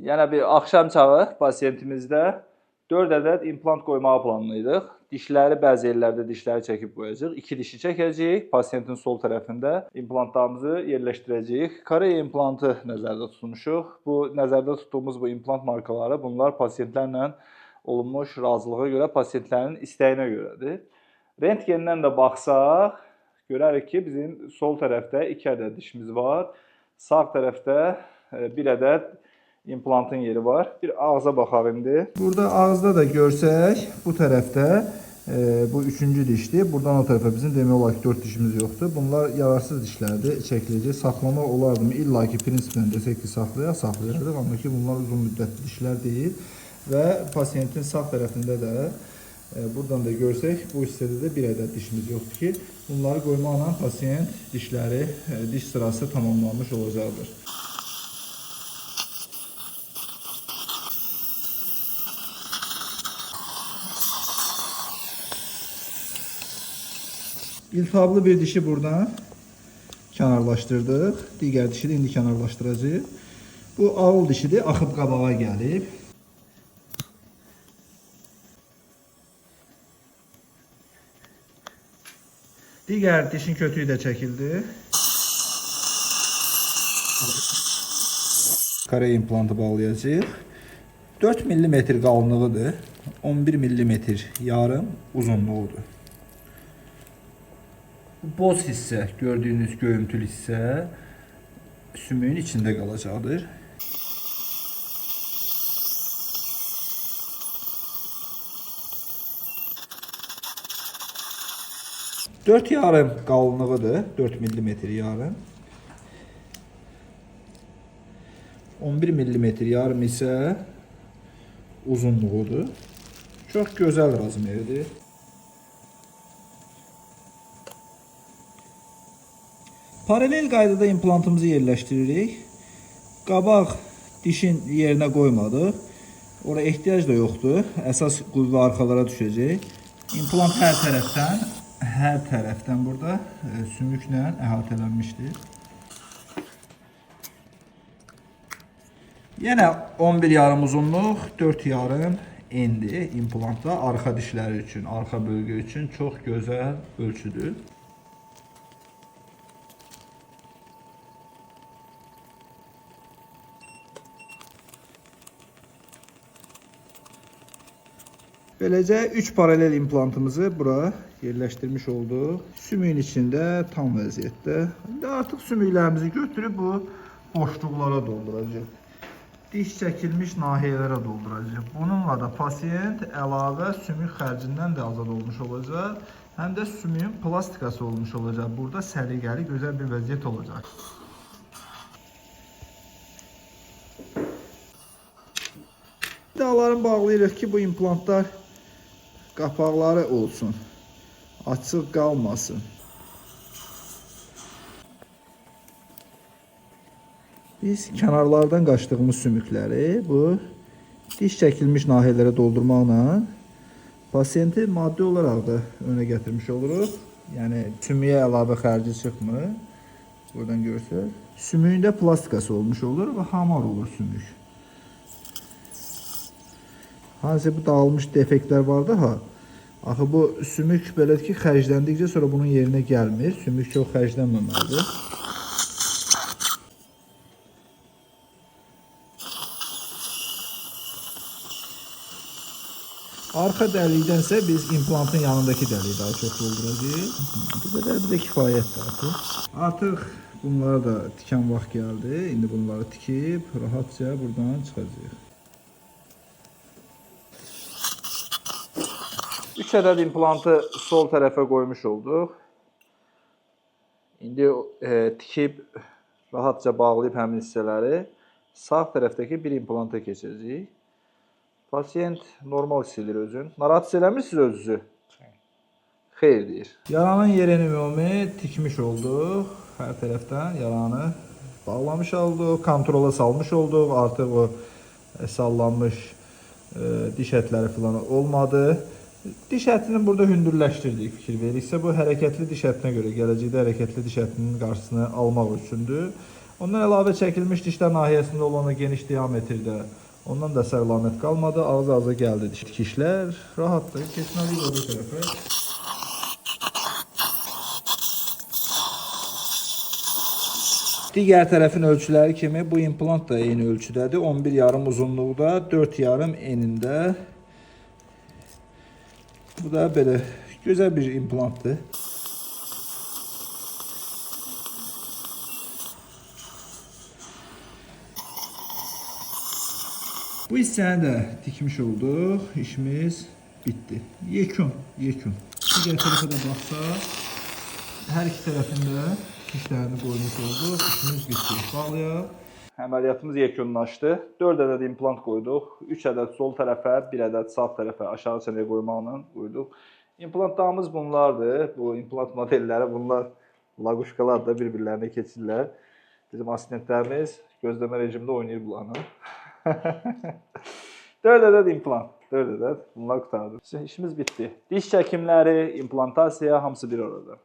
Yəni bir axşam çağı pasiyentimizdə 4 ədəd implant qoymağı planlayırıq. Dişləri bəzi yerlərdə dişləri çəkib qoyacağıq. 2 dişi çəkəcəyik. Pasiyentin sol tərəfində implantlarımızı yerləşdirəcəyik. Koreya implantı nəzərdə tutmuşuq. Bu nəzərdə tutduğumuz bu implant markaları bunlar pasiyentlərlə olunmuş razılığa görə, pasiyentlərin istəyinə görədir. Rentgendən də baxsaq, görərik ki, bizim sol tərəfdə 2 ədəd dişimiz var. Sağ tərəfdə 1 ədəd implantın yeri var. Bir ağza baxaq indi. Burada ağızda da görsək, bu tərəfdə bu üçüncü dişdir. Buradan o tərəfə bizim demək olar ki, 4 dişimiz yoxdur. Bunlar yararsız dişlərdir, çəkiləcək. Saxlamaq olardımı? İlla ki, prinsiplə desək ki, saxlayaq, saxlayardıq. Amma ki, bunlar uzun müddətli dişlər deyil. Və pasiyentin sağ tərəfində də buradan da görsək, bu hissədə də bir ədəd dişimiz yoxdur ki, bunları qoymaqla pasiyent dişləri, diş sırası tamamlanmış olacaqdır. İltihablı bir dişi buradan kənarlaşdırdıq. Digər dişi də indi kənarlaşdıracağıq. Bu ağıl dişidir, axıb qabağa gəlib. Digər dişin kötüyü də çəkildi. Koreya implantı bağlayacağıq. 4 mm qalınlığıdır. 11 mm yarım uzunluğudur. Bu boz hissə, gördüyünüz göyümtül hissə sümüyün içində qalacaqdır. Dörd yarım qalınlığıdır, 4 mm yarım. 11 mm yarım isə uzunluğudur. Çox gözəl razmeridir. Paralel qaydada implantımızı yerləşdiririk. Qabaq dişin yerinə qoymadıq. Ora ehtiyac da yoxdur. Əsas qüvvə arxalara düşəcək. İmplant hər tərəfdən burada sümüklə əhatələnmişdir. Yenə 11 yarım uzunluq, 4 yarım endi implantda arxa dişləri üçün, arxa bölgə üçün çox gözəl ölçüdür. Beləcə 3 paralel implantımızı bura yerləşdirmiş olduq. Sümüyün içində tam vəziyyətdə. İndi artıq sümüklərimizi götürüb bu boşluqlara dolduracağıq. Diş çəkilmiş nahiyələrə dolduracağıq. Bununla da pasiyent əlavə sümük xərcindən də azad olmuş olacaq. Həm də sümüyün plastikası olmuş olacaq. Burada səliqəli, gözəl bir vəziyyət olacaq. Vidalarını bağlayırıq ki, bu implantlar qapaqları olsun, açıq qalmasın. Biz kənarlardan qaçdığımız sümükləri bu diş çəkilmiş nahiyələrə doldurmaqla pasiyenti maddi olaraq da önə gətirmiş oluruq. Yəni sümüyə əlavə xərci çıxmır. Buradan görürsünüz. Sümüyün də plastikası olmuş olur və hamar olur sümük. Hansı bu dağılmış defektlər vardı ha. Axı bu sümük belədir ki, xərcləndikcə sonra bunun yerinə gəlmir. Sümük çox xərclənməməlidir. Arxa dəlikdənsə biz implantın yanındakı dəliyi daha çox dolduracağıq. Bu qədər bizə kifayətdir artıq. Artıq bunlara da tikən vaxt gəldi. İndi bunları tikib rahatca buradan çıxacağıq. 3 ədəd implantı sol tərəfə qoymuş olduq. İndi tikib rahatca bağlayıb həmin hissələri sağ tərəfdəki bir implanta keçəcəyik. Pasiyent normal hiss edir özünü. Narahat hiss eləmirsiniz özünüzü? Xeyr deyir. Yaranın yerini ümumi tikmiş olduq. Hər tərəfdən yaranı bağlamış olduq, kontrola salmış olduq. Artıq o sallanmış diş ətləri falan olmadı. Diş ətini burada hündürləşdirdik, fikir veririksə. Bu hərəkətli diş ətinə görə, gələcəkdə hərəkətli diş ətinin qarşısını almaq üçündür. Ondan əlavə çəkilmiş dişlər nahiyəsində olan o geniş diametrdə ondan da səlamət qalmadı. Ağız-ağıza gəldi dikişlər. Rahatdır. Keçməliyik o bir tərəfə. Digər tərəfin ölçüləri kimi bu implant da eyni ölçüdədir. 11,5 uzunluqda, 4,5 enində. Bu da belə gözəl bir implantdır. Bu hissəni də tikmiş olduq. İşimiz bitdi. Yekun, yekun. Digər tərəfə də baxsaq, hər iki tərəfində dikişlərini qoymuş olduq. İşimiz bitdi. Bağlayaq. Əməliyyatımız yekunlaşdı. 4 ədəd implant qoyduq. 3 ədəd sol tərəfə, 1 ədəd sağ tərəfə aşağı çənəyə qoymaqla qoyduq. İmplantlarımız bunlardır. Bu implant modelləri bunlar laquşkalar da bir-birlərinə keçirlər. Bizim asistentlərimiz gözləmə rejimində oynayır bunlarla. 4 ədəd implant. 4 ədəd. Bunlar qurtardı. İşimiz bitdi. Diş çəkimləri, implantasiya hamısı bir arada.